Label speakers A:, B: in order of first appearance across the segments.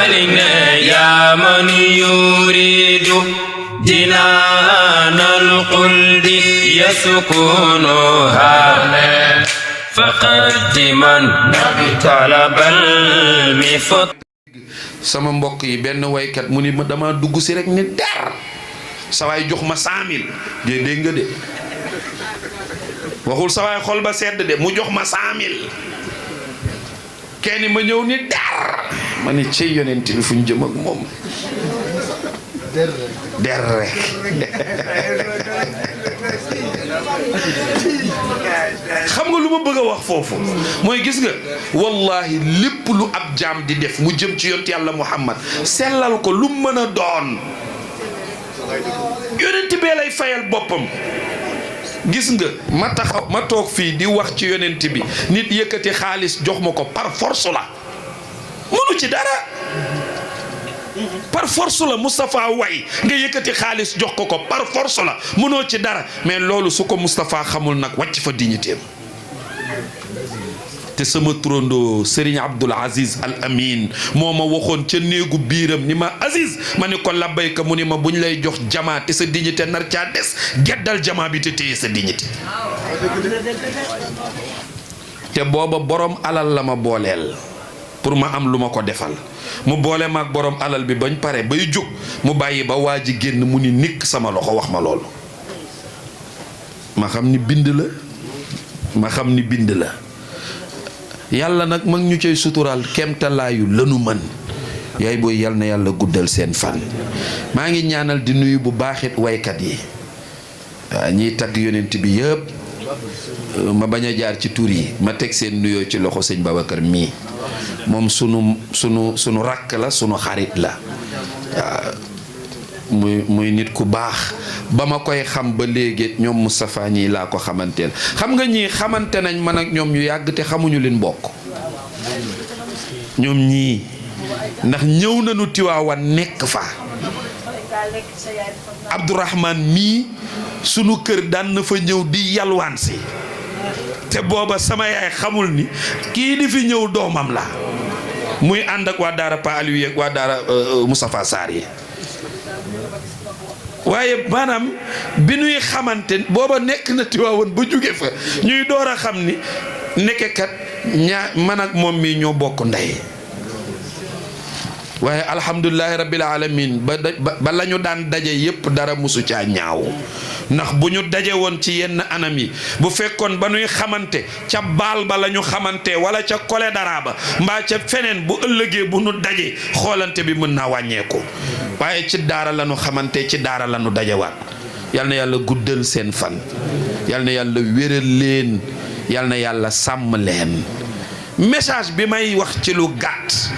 A: مالنا يا من يريد جنان القلد يسكنها فقدما طلب المفت.
B: sama mbokk yi benn waykat mu ni ma dama dugg si rek ni der sawaay jox ma 100 000 dégg nga de waxul sawaay xol ba sedd de mu jox ma 100 000 kenn ma ñëw ni der ma ni ci yonent bi fu ñu jëm ak moom der rek xam nga lu ma bëgg a wax foofu mooy gis nga wallahi lépp lu ab jaam di def mu jëm ci yonent yàlla Muhammad sellal ko lu mën a doon yonent bee lay fayal boppam. gis nga ma taxaw ma toog fii di wax ci yonent bi nit yëkkati xaalis jox ma ko par force la mënu ci dara par force la Moustapha way nga yëkkati xaalis jox ko par force la mënoo ci dara mais loolu su ko Moustapha xamul nag wàcc fa dignité te sama turandoo Serigne Abdoul Aziz Al Amin moo ma waxoon ca néegu biiram ni ma Aziz ma ni ko labbayka mu ni ma buñ lay jox jamaa te sa dignité nar caa des geddal jamaa bi te téye sa dignité te booba borom alal la ma booleel pour ma am lu ma ko defal mu boole maag borom alal bi bañ pare bay jóg mu bàyyi ba waa ji génn mu ni nikk sama loxo wax ma loolu ma xam ni bind la yàlla nag mag ñu cay suturaal kemtalaayu lanu mën yaay booy yal na yàlla guddal seen fan maa ngi ñaanal di nuyu bu baaxit waykat yi waaw ñiy tagg yonent bi yëpp ma bañ a jaar ci tur yi ma teg seen nuyoo ci loxo sëñ Babacar mii moom sunu rakk la sunu xarit la waaw muy nit ku baax ba ma koy xam ba léegi ñoom Moustapha ñii laa ko xamanteel xam nga ñii xamante nañ man ak ñoom ñu yàgg te xamuñu leen bokk ñoom ñii ndax ñëw nañu Tiwaawan nekk fa Abdourahman mii sunu kër daan na fa ñëw di yalwaan si te booba sama yaay xamul ni kii di fi ñëw doomam la muy ànd ak waa daara Pa Aliou yeeg waa daara Moustapha Sarr yi waaye maanaam bi ñuy xamante booba nekk na Tiwaawan ba jóge fa ñuy door a xam ni nekkekat man ak moom mii ñoo bokk ndey waaye alhamdulilahi rabbil alamin ba la ñu daan daje yépp dara musu caa ñaaw ndax bu ñu daje woon ci yenn anam yi bu fekkoon ba ñuy xamante ca baal ba la ñu xamante wala ca kole dara ba mbaa ca feneen bu ëllëgee bu ñu daje xoolante bi mën naa wàññeeku waaye ci daara la ñu xamante ci daara la ñu dajewaat yal na yàlla guddal seen fan yal na yàlla wéral leen yal na yàlla sàmm leen message bi may wax ci lu gàtt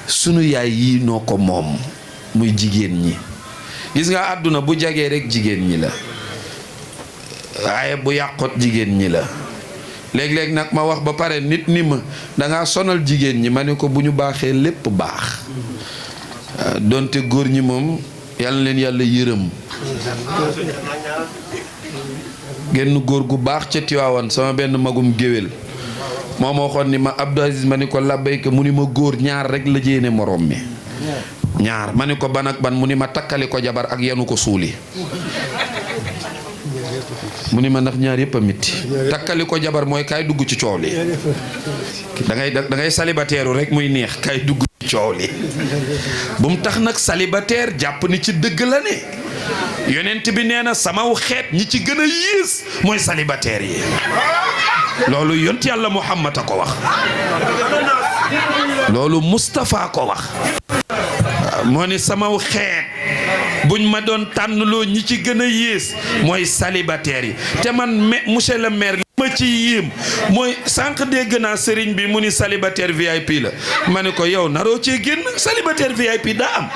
B: sunu yaay yi noo ko moom muy jigéen ñi gis nga àdduna bu jagee rek jigéen ñi la waaye bu yàqot jigéen ñi la léeg-léeg nag ma wax ba pare nit ni ma dangaa sonal jigéen ñi ma ne ko bu ñu baaxee lépp baax donte góor ñi moom yàlla leen yàlla yërëm genn góor gu baax ca Tiwaawan sama benn magum géwél moo ma waxoon ni ma Abdou Aziz ma ni ko labbayka mu ni ma góor ñaar rek la jéene morom mi ñaar ma ni ko ban ak ban mu ni ma takkali ko jabar ak yanu ko suuli mu ni ma ndax ñaar yëpp a mitti takkali ko jabar mooy kaay dugg ci coow li da ngay célibataire rek muy neex kaay dugg ci coow li bu mu tax nag célibataire jàpp ni ci dëgg la ne yonent bi nee na samaw xeet ñi ci gën a yées mooy célibataire yi loolu yont yàlla Muhammad a ko wax loolu Moustapha ko wax moo ni samaw xeet buñ ma doon tànnloo ñi ci gën a yées mooy célibataire yi te man monsieur le maire li ma ci yéem mooy sànq dégg naa sëriñ bi mu ni célibataire VIP la ma ne ko yow naroo cee génn célibataire VIP daa am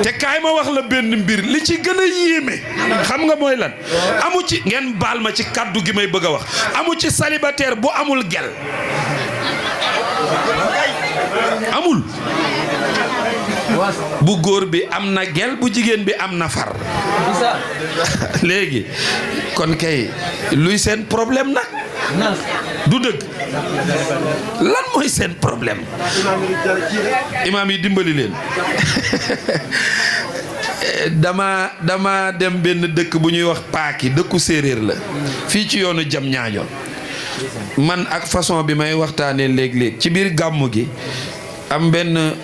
B: te kaay ma wax la benn mbir li ci gën a yéeme xam nga mooy lan amu ci ngeen baal ma ci kàddu gi may bëgg a wax amu ci célibataire bu amul gel amul bu góor bi am na gel bu jigéen bi am na far léegi kon kay luy seen problème nag du dëgg lan mooy seen problème imaam yi dimbali leen dama dem benn dëkk bu ñuy wax paaki dëkku séeréer la fii ci yoonu jam ñaajo man ak façon bi may waxtaanee léeg-léeg ci biir gàmmu gi am benn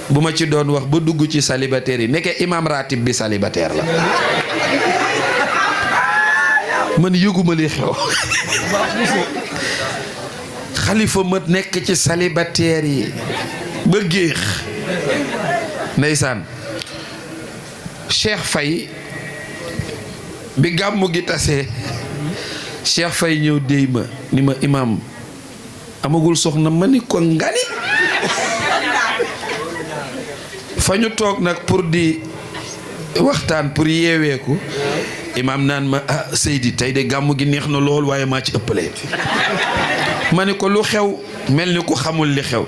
B: bu ma ci doon wax ba dugg ci célibataire yi nekke imam ratib bi célibataire la man yëguma li xew xalifa ma nekk ci célibataire yi ba géex ndeysaan Cheikh Faye bi gàmmu gi tasee Cheikh Faye ñëw déy ma ni ma imam amagul soxna ma ni ko ngani fa ñu toog nag pour di waxtaan pour yeeweeku imam naan ma ah Seydi tey de gàmmu gi neex na lool waaye maa ci ëppale ma ni ko lu xew mel ni ku xamul li xew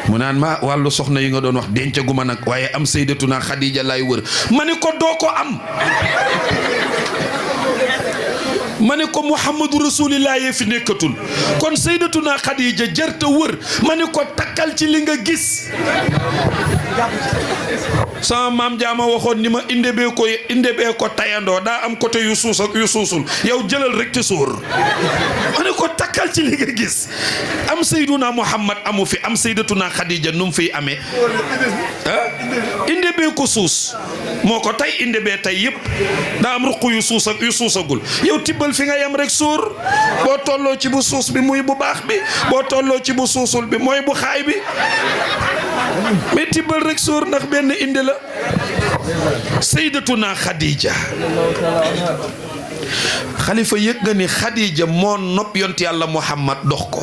B: mu naan ma wàllu soxna yi nga doon wax dencaguma nag waaye am Sayyidatuna Xadija lay wër ma ni ko doo ko am ma ne ko Muhammadu Rasulillah yee fi nekkatul kon Sayyidatuna Xadija jërta wër ma ne ko takkal ci li nga gis sama maam jaama waxoon ni ma indebee ko tayandoo daa am côté yu suus ak yu suusul yow jëlal rek te sóor ma ne ko takkal ci li nga gis am Sayyiduna Muhammad amu fi am Sayyidatuna Xadija nu mu fiy amee indebee ko suus moo ko tey indebee tey yëpp daa am ruq yu suus ak yu suusagul yow tibbal fi nga yem rek sóor boo tolloo ci bu suus bi muy bu baax bi boo tolloo ci bu suusul bi mooy bu xaay bi mais tibbal rek sóor ndax benn indi la Sayyidatuna Xadija xalifa yëg nga ni Xadija moo nopp yont yàlla Muhammad dox ko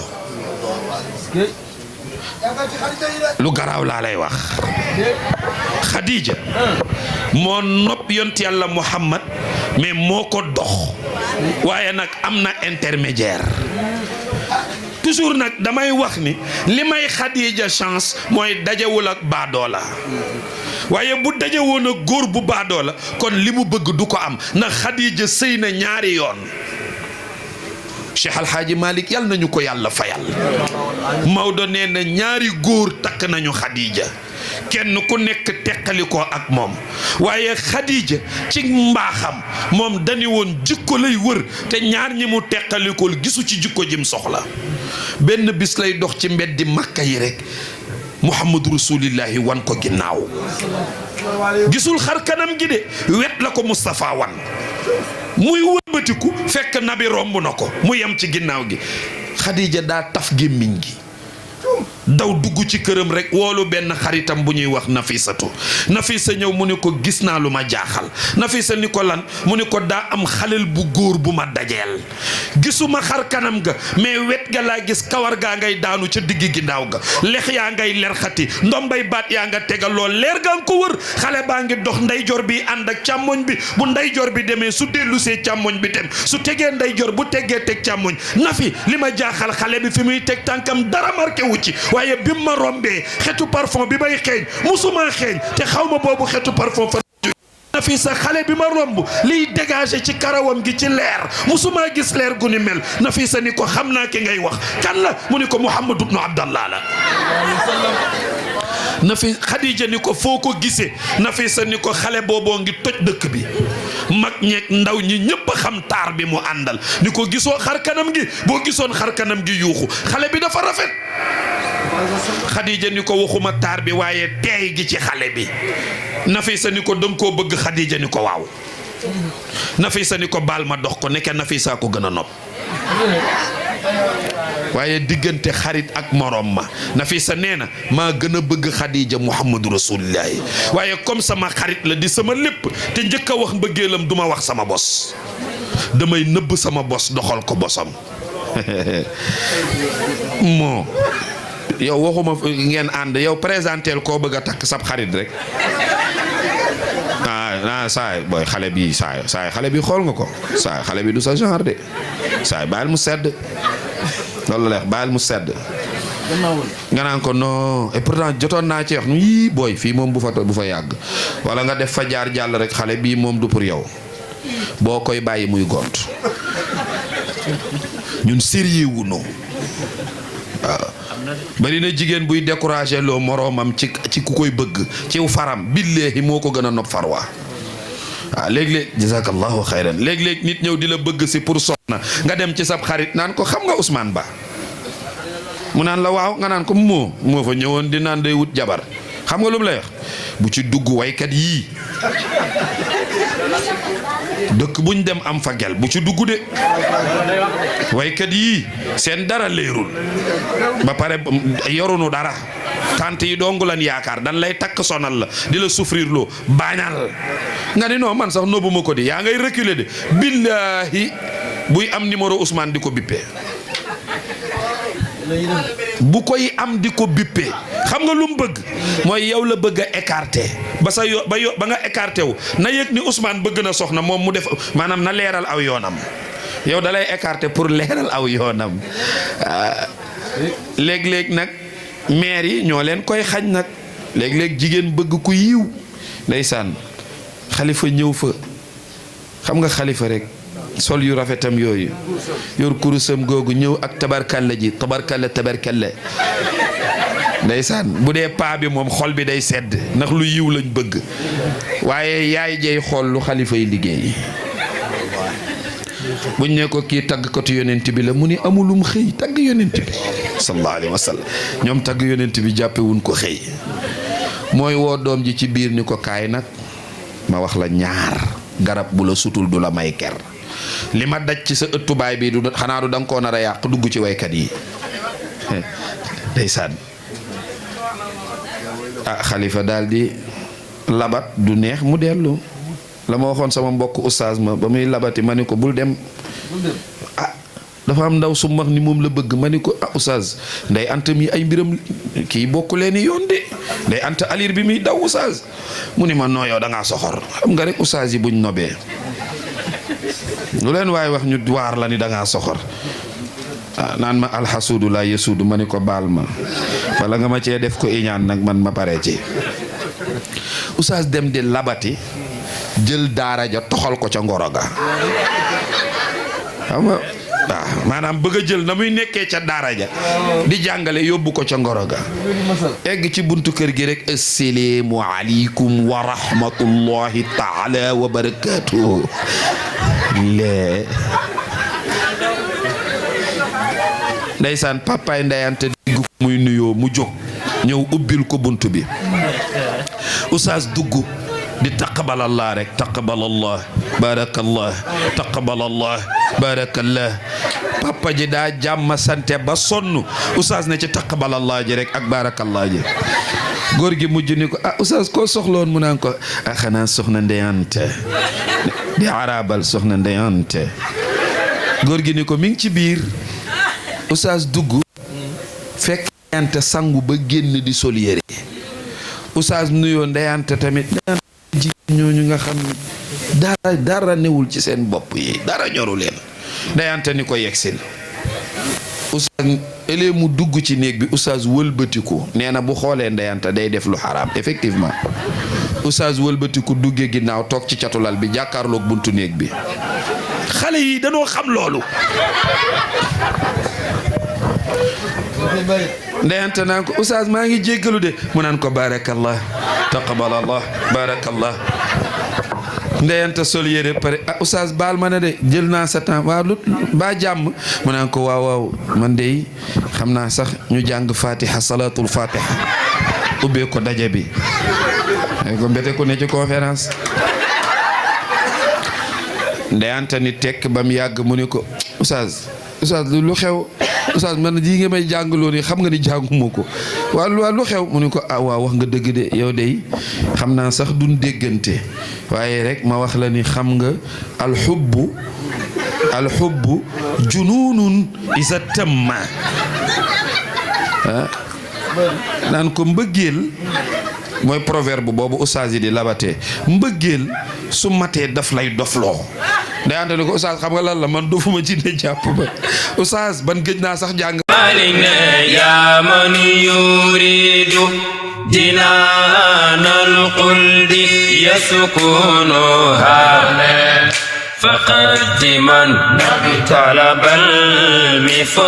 B: lu garaaw laa lay wax Xadija moo nopp yont yàlla Muhammad mais moo ko dox waaye nag am na intermédiaire toujours nag damay wax ni li may Xadija chance mooy dajewul ak baadoola waaye bu dajewoon ak góor bu baadoola kon li mu bëgg du ko am ndax Xadija sëy na ñaari yoon Cheikh Alhaaji Malick yàlla nañu ko yàlla fayal Maodo nee na ñaari góor takk nañu Xadija kenn ku nekk teqalikoo ak moom waaye Xadija ci mbaaxam moom dañu woon jikko lay wër te ñaar ñi mu teqalikool gisu ci jikko jim soxla benn bis lay dox ci mbeddi Makka yi rek Muhammadu Rasulillahi wan ko ginnaaw gisul xar kanam gi de wet la ko Moustapha wan muy wëlbatiku fekk nabi romb na ko mu yem ci ginnaaw gi Xadija daa taf gémmiñ gi daw dugg ci këram rek woolu benn xaritam bu ñuy wax Nafisa ñëw mu ne ko gis naa lu ma jaaxal Nafisa ni ko lan mu ne ko daa am xalel bu góor bu ma dajeel gisuma xar kanam ga mais wet ga laa gis kawar gaa ngay daanu ca diggi ginnaaw ga lex yaa ngay ler xati ndombay baat yaa nga tegal lool leer gaa nga ko wër xale baa ngi dox ndeyjoor bi ànd ak càmmoñ bi bu ndeyjoor bi demee su dellusee càmmoñ bi dem su tegee ndeyjoor bu teggee teg càmmoñ Nafi li ma jaaxal xale bi fi muy teg tànkam dara marqué wu ci waaye bi ma rombee xetu parfum bi may xeeñ musuma xeeñ te xaw ma boobu xetu parfum fa Nafisa xale bi ma romb liy dégagé ci karawam gi ci leer musuma gis leer gu ni mel Nafisa ni ko xam naa ki ngay wax kan la mu ni ko Muhammad ibnu Abdallah la Nafi Xadija ni ko foo ko gisee Nafisa ni ko xale booboo ngi toj dëkk bi mag ñeeg ndaw ñi ñëpp xam taar bi mu àndal ni ko gisoo xar kanam gi boo gisoon xar kanam gi yuuxu xale bi dafa rafet Xadija ni ko waxuma taar bi waaye teey gi ci xale bi Nafisa ni ko danga koo bëgg Xadija ni ko waaw Nafisa ni ko baal ma dox ko nekke Nafisa ko gën a nopp waaye diggante xarit ak morom ma Nafisa nee na maa gën a bëgg Xadija Muhammadu Rasulillahi waaye comme sama xarit la di sama lépp te njëkk a wax mbëggeelam duma wax sama bos damay nëbb sama bos doxal ko bosam moo yow waxuma ngeen ànd yow présenteel koo bëgg a takk sab xarit rek saay booy xale bi saay xale bi xool nga ko saay xale bi du sa genre de saay bàyyil mu sedd loolu la bàyyil mu sedd nga naan ko non et pourtant jotoon naa ci wax yii booy fii moom bu fa yàgg wala nga def fa jaar jàll rek xale bii moom du pour yow boo koy bàyyi muy gont ñun sérieux wuñu waaw bari na jigéen buy découragé loo moroomam ci ku koy bëgg ciw faram billaahi moo ko gën a nopp farwa waaw léeg-léeg jazakallahu xayran léeg-léeg nit ñëw di la bëgg si pour soxna nga dem ci sab xarit naan ko xam nga Ousmane Ba mu naan la waaw nga naan ko moo fa ñëwoon di naan day wut jabar xam nga lu mu lay wax bu ci dugg waykat yii dëkk buñ dem am fa gel bu ci dugg de waykat yii seen dara leerul ba pare yorunu dara tant yi dongu lan yaakaar dan lay takk sonal la di la souffrir loo bañal nga ni non man sax nobbuma ko di yaa ngay reculer de billaahi buy am numéro Ousmane di ko bippee bu koy am di ko bippee xam nga lu mu bëgg mooy yow la bëgg a écarté ba nga écarté wu na yëg ni Ousmane bëgg na soxna moom mu def maanaam na leeral aw yoonam yow dalay écarté pour leeral aw yoonam léeg-léeg nag maire yi ñoo leen koy xañ nag léeg-léeg jigéen bëgg ku yiw ndeysaan xalifa ñëw fa xam nga xalifa rek sol yu rafetam yooyu yor kurusam googu ñëw ak tabarkalla ji tabarkalla ndeysaan bu dee paa bi moom xol bi day sedd ndax lu yiw lañ bëgg waaye yaay jey xool lu xalifa yi liggéey buñ ne ko kii taggkatu yonent bi la mu ni amulum xëy tagg yonent bi sallallahu alayhi wa sallam ñoom tagg yonent bi jàppewuñ ko xëy mooy woo doom ji ci biir ni ko kaay nag ma wax la ñaar garab bu la sutul du la may ker li ma daj ci sa ëttu baay bi du xanaa du danga koo nar a yàq dugg ci waykat yi ndeysaan xalifa daal di labat du neex mu dellu la ma waxoon sama mbokk oustaz ma ba muy labati ma ni ko bul dem dafa am ndaw su max ni moom la bëgg ma ni ko oustaz nday anta mi ay mbiram kii bokku leen yoon de nday anta alir bi muy daw oustaz mu ni ma noo yow da ngaa soxor xam nga rek oustaz yi buñ nobee lu leen waaye wax ñu waar la ni da ngaa soxor naan ma alxasuudu laa yesuudu ma ni ko baal ma wala nga ma cee def ko iñaan nag man ma pare ci oustaz dem di labati jël daara ja toxal ko ca ngoro ga xam nga maanaam bëgg a jël na muy nekkee ca daara ja di jàngale yóbbu ko ca ngoro ga egg ci buntu kër gi rek assalaamu aleykum wa rahmatullahi taala wa barakaatuhu lee ndeysaan papaay ndeyante digg ko muy nuyoo mu jóg ñëw ubbil ko bunt bi oustaz dugg di taqabalallah rek taqabalallah barakallah taqabalallah barakallah papa ji daa jàmm sante ba sonn oustaz ne ci taqabalallah ji rek ak barakallah ji góor gi mujj ni ko oustaz koo soxloon mu naan ko xanaa soxna ndeyante di arabal soxna ndeyante góor gi ni ko mi ngi ci biir oustaz dugg fekk ndeyante sangu ba génn di sol yére oustaz nuyoo ndeyante tamit jigéen ñooñu nga xam ne dara newul ci seen bopp yi dara ñoru leen ndeyante ni ko yegsil oustaz ëlee mu dugg ci néeg bi oustaz wëlbatiku nee na bu xoolee ndeyante day def lu xaraam effectivement oustaz wëlbatiku dugge ginnaaw toog ci catulal bi jàkkaarloog buntu néeg bi xale yi dañoo xam loolu ndeyante naan ko oustaz maa ngi jéggalu de mu naan ko barakallah taqabbalallah barakallah ndeyante sol yére pare oustaz baal ma ne de jël naa sa temps waaw lu baa jàmm mu naan ko waaw man de xam naa sax ñu jàng fatiha salatul fatiha ubbee ko daje bi ay ko mbete ko ne ci conférence ndeyante ni tekk ba mu yàgg mu ne ko oustaz lu xew oustaz man ji nga may jàngaloo ni xam nga ni jànguma ko waaw lu xew mu ne ko waaw wax nga dëgg de yow de xam naa sax duñ déggante waaye rek ma wax la ni xam nga alxubbu jununun isa tamma naan ko mbëggeel mooy proverbe boobu oustaz yi di labatee mbëggeel su matee daf lay dofloo day ante ni ko oustaz xam nga lan la man dofuma ci ne jàpp ba oustaz ban gëj naa sax jàng
A: يا من يريد جنان الخلد يسكنها فقدما طلب المفتاح